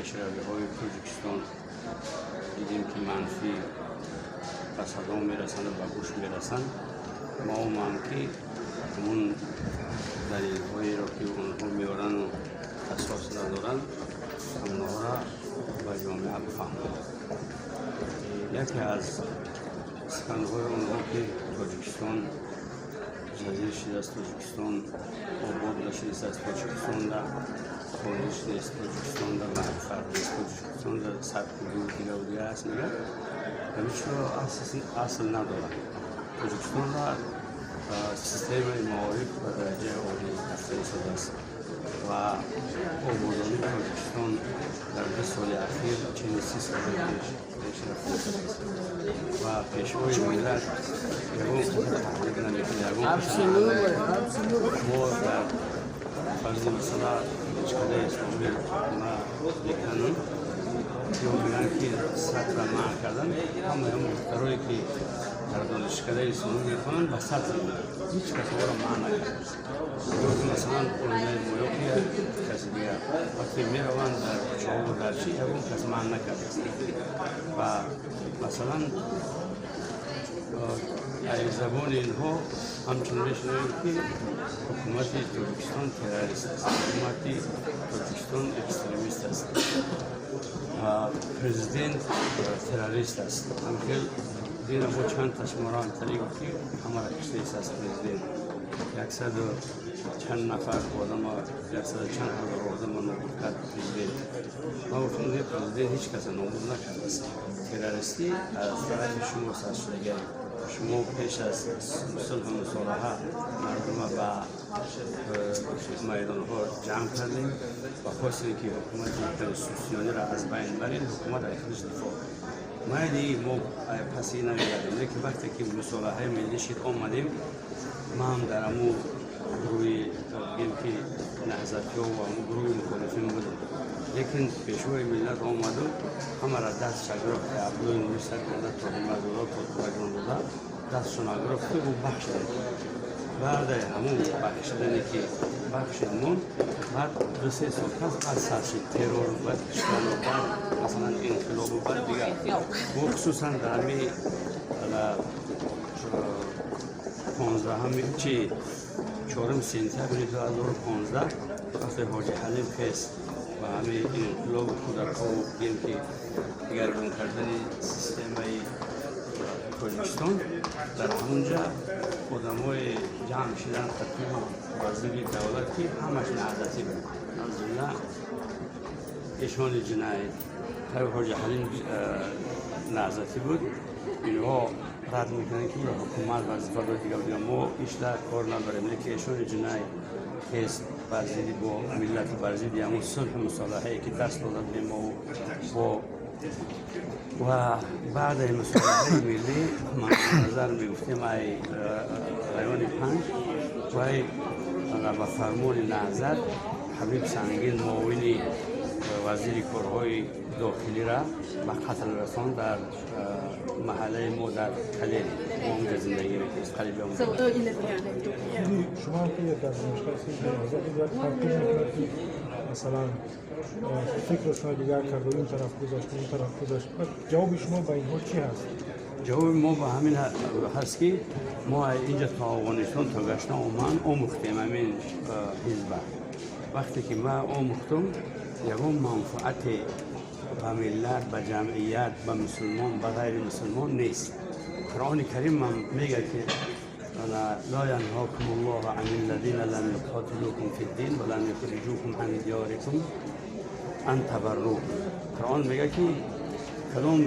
Пешравиҳои Тоҷикистон дидем, ки манфӣ ба садо мерасанд ва ба гӯш мерасанд. Мо омам, ки ҳамун далелҳоеро, ки онҳо меорану асос надоранд, ҳамонҳоро ба ҷомеа бифаҳмонем. Яке аз суханҳои онҳо, ки Тоҷикистон ҷазир шудааст, Тоҷикистон обод нашудааст, Тоҷикистонда хониш нест, Тоҷикистонда маърифат нест, Тоҷикистонда саркӯбӣ, дигаву дигар аст, мегӯяд, ҳамин чизро асл надорад. Тоҷикистонда системаи маориф ба дараҷаи олӣ рафта истодааст ва ободонии Тоҷикистон дар 2 соли ахир чини 30 соли пеш рафта истодааст ва Пешвои миллат ягон каса таҳдид намекунад, ягон каса. Мо дар фарзи масъала Донишкадаи исломӣ ма деканам ё мегӯянд, ки сатра манъ кардан. Ҳамаи ҳамон духтарое, ки дар Донишкадаи исломӣ мехонанд, ба сатр меоянд. Ҳеҷ кас моро манъ накардааст. Ё ки масалан оилаи мо ё ки каси дигар вақте мераванд дар кӯчаҳову дар чи, ягон кас манъ накардааст. Ва масалан аз забони инҳо ҳамчун мешунавем, ки ҳукумати Тоҷикистон террорист аст, ҳукумати Тоҷикистон экстремист аст, президент террорист аст. Ҳамхел дина бо чанд ташморо ҳамтари гуфт, ки ҳамаро киштаист президент, яксаду чанд нафар одама, яксаду чанд ҳазор одама нобуд кард президент. Ма гуфтам, не, президент ҳеҷ каса нобуд накардааст. Террористӣ аз тарафи шумо сар шудагиа. Шумо пеш аз сулҳу мусолиҳа мардума ба майдонҳо ҷамъ кардем ва хостем, ки ҳукумати конститутсиониро аз байн барем. Ҳукумат аз худаш дифоъ кард. Майли, мо паси намегардем, лекин вақте ки мусолиҳаи миллӣ шид, омадем. Ман дар ҳамун гурӯҳи, бигем, ки наҳзатиҳо ва ҳамун гурӯҳи мухолифин будем, лекин Пешвои миллат омаду ҳамаро дастша гирифт, Абдуллои Нурӣ сар карда то Ҳимматзода, то Тураҷонзода дастшона гирифту ӯ бахшидем. Баъдаи ҳамун бахшидане, ки бахшид мон, баъд 2-3 сол пас баъд сар шид террор, баъд киштану, баъд масалан инқилобу, баъд дигар. Мо хусусан дар ҳами 15-ҳами чи 4 сентябри 2015, вақте Ҳоҷи Ҳалим хест ба ҳами инқилобу кӯдакҳову, бигем, ки дигаргун кардани системаи Тоҷикистон, дар ҳамунҷа одамои ҷамъ шидан хатибу вазири давлат, ки ҳамаш наҳзатӣ буд, аз ҷумла эшони ҷиноят Ҳоҷи Ҳалим наҳзатӣ буд. Инҳо рад мекунанд, ки ӯро ҳукумат вазифа дод, дигар дигар. Мо ишла кор надорем, лекин эшони ҷиноят хест бар зидди бо миллату бар зидди ҳамун сулҳу мусолиҳае, ки даст дода будем мо бо. Ва баъдаи мусолиҳаи миллӣ ман назар мегуфтем, ай райони панҷ вай ба фармони Наҳзат Ҳабиб Сангин, муовини вазири корҳои дохилира, ба қатл расон дар маҳаллаи мо, дар Калери. Мо онҷа зиндагӣ мекунем, қариби он. Худи шумо ҳам, ки дар донишгоҳ ҳастед, наҳзат як танқид мекунад, ки масалан фикрашонро дигар карду ин тараф гузашт, он тараф гузашт. Ҷавоби шумо ба инҳо чӣ ҳаст? Ҷавоби мо ба ҳамин ҳаст, ки мо инҷа то Афғонистон то гашта оман омӯхтем ҳамин ҳизба. Вақте ки ман омӯхтум, ягон манфаате ба миллат, ба ҷамъият, ба мусулмон, ба ғайри мусулмон нест. Қуръони Карим ҳам мегӯяд, ки لا ينهاكم الله عن الذين لم يقاتلوكم في الدين ولم يخرجوكم عن دياركم أن تبروهم. Қуръон мегӯяд, ки кадом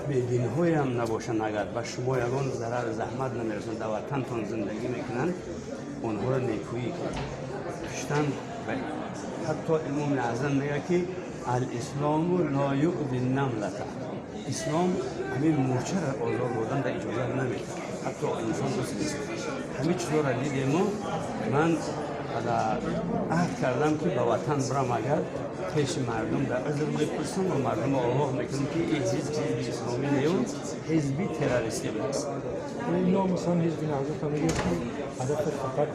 бединҳоям набошанд, агар ба шумо ягон зарар заҳмат намерасонанд, дар ватантон зиндагӣ мекунанд, онҳоро некӯӣ кунед. Куштан, ҳатто Имоми Аъзам мегӯяд, ки الإسلام لا يؤذي النملة. Ислом ҳамин мӯрчаро озор додан дар иҷозат намедиҳад, ҳатто инсон дӯст нест. Ҳамин чизҳоро дидему ман аҳд кардам, ки ба ватан бирам, агар пеши мардум дар узр мепурсам ва мардумро огоҳ мекунам, ки ин ҳизб ҳизби исломӣ нею ҳизби террористӣ будааст. Ино масалан Ҳизби Наҳзат мегӯяд, ки ҳадаф фақат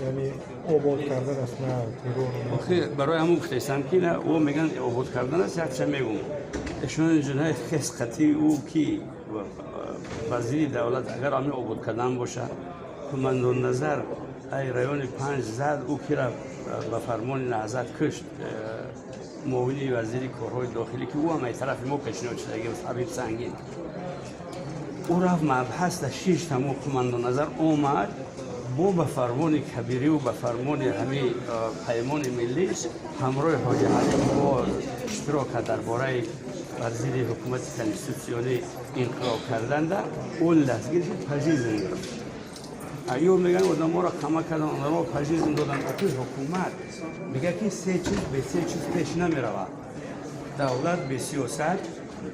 яъне обод кардан аст, на террор. Охи, барои ҳамун гуфтаистам, ки на, ӯ мегӯянд, обод кардан аст. Якча мегӯм, эшон ҷиноят хес қатъи ӯ ки вазири давлат, агар ҳамин обод кардан бошад, кумандон Назар ай райони панҷ зад, ӯ кира ба фармони Наҳзат кушт, муовини вазири корҳои дохилӣ, ки ӯ ҳам ай тарафи мо пешниҳод шудаги, Ҳабиб Сангин, ӯ рафт мабҳас да шиш тамо. Кумандон Назар омад бо ба фармони Кабириву ба фармони ҳамин Паймони Миллӣ ҳамроҳи Ҳоҷи Ҳалим бо иштирок кард дар бораи бар зидди ҳукумати конститутсионӣ инқилоб карданда, ӯ дастгир шуд, пожизненно гирифт. Ё мегӯянд, одаморо қама кардан, одаморо пожизненно додан. Охи, ҳукумат мегӯяд, ки се чиз бе се чиз пеш намеравад: давлат бе сиёсат,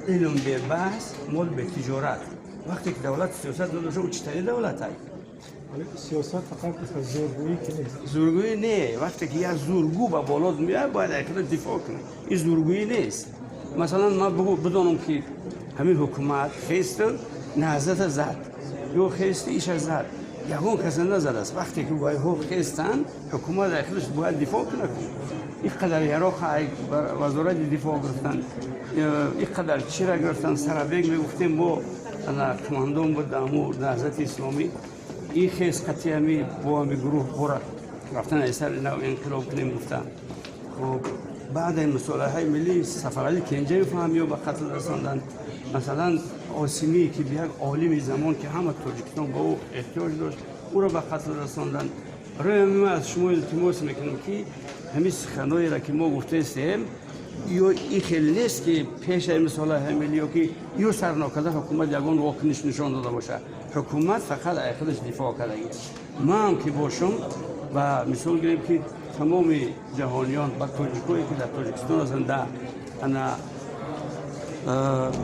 илм бе баҳс, мол бе тиҷорат. Вақте ки давлат сиёсат надошта, ӯ читаи давлатай? Вале сиёсат фақат зӯргӯӣ ки нест. Зӯргӯӣ не. Вақте ки як зӯргӯ ба болот меяд, бояд якро дифоъ кунӣ. Ин зӯргӯӣ нест. Масалан, ман бидонам, ки ҳамин ҳукумат хесту Наҳзата зад ё хесту иша зад, ягон каса назадааст. Вақте ки вайҳо хестанд, ҳукумат худаш бояд дифоъ кунад. Ин қадар яроқ вазорати дифоъ гирифтанд, ин қадар чира гирифтанд. Сарабег мегуфтем, мо командон буд аму Наҳзати Исломӣ. Ин хес қатъи ҳами бо ҳами гурӯҳ бора рафтан аз сари нав инқилоб кунем, гуфтанд. Хуб, баъд мусолиҳаи миллӣ Сафарали Кенҷаев ҳам ё ба қатл расонданд. Масалан, Осимӣ, ки як олими замон, ки ҳама Тоҷикистон ба ӯ эҳтиёҷ дошт, ӯро ба қатл расонданд. Барои ҳамин ман аз шумо илтимос мекунам, ки ҳамин суханоеро, ки мо гуфтаистем, ё ин хеле нест, ки пешаи мусолиҳаи миллӣ ё ки ё сарнокарда ҳукумат ягон вокуниш нишон дода бошад. Ҳукумат фақат аз худаш дифоъ кардагӣ. Ман ки бошам, ба мисол гирем, ки тамоми ҷаҳониён ба тоҷикое, ки дар Тоҷикистон ҳастанд, дар ана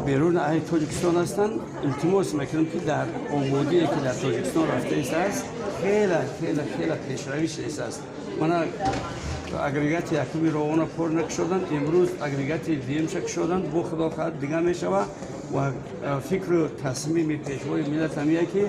берун аҳли Тоҷикистон ҳастанд, илтимос мекунам, ки дар ободие, ки дар Тоҷикистон рафтаистааст, хеле, хеле, хеле пешравӣ шудааст. Мана, агрегати якуми Роғона пор накушоданд, имрӯз агрегати дуюмша кушоданд, бо Худо хоҳад, дига мешава. Ва фикру тасмими Пешвои миллат ҳамия, ки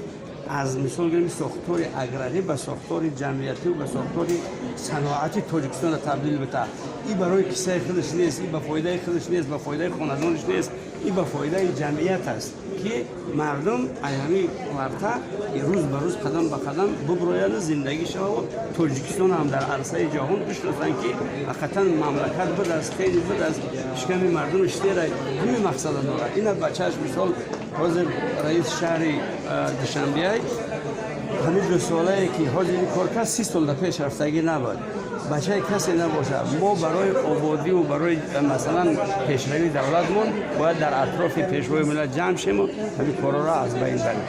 аз мисол гирем, сохтори аграрӣ ба сохтори ҷамъиятӣ ба сохтори саноати Тоҷикистонро табдил бита. Ин барои кисаи худаш нест, ин ба фоидаи худаш нест, ба фоидаи хонадонаш нест, ин ба фоидаи ҷамъият аст, ки мардум аз ҳамин варта рӯз ба рӯз, қадам ба қадам буброяду зиндагӣ шавад. Тоҷикистон ҳам дар арсаи ҷаҳон бишносанд, ки ҳақиқатан мамлакат будааст, хеле будааст, шиками мардуми штера. Ҳамин мақсада дорад. Ина бачааш, мисол, ҳозир раиси шаҳри Душанбеай. Ҳамин 2 солае, ки ҳозир ин кор кард, 30 сол дар пеш рафтагӣ набуд. Бачаи касе набошад, мо барои ободиву барои, масалан, пешравии давлатмон бояд дар атрофи Пешвои миллат ҷамъ шему ҳамин корҳоро аз байн барем.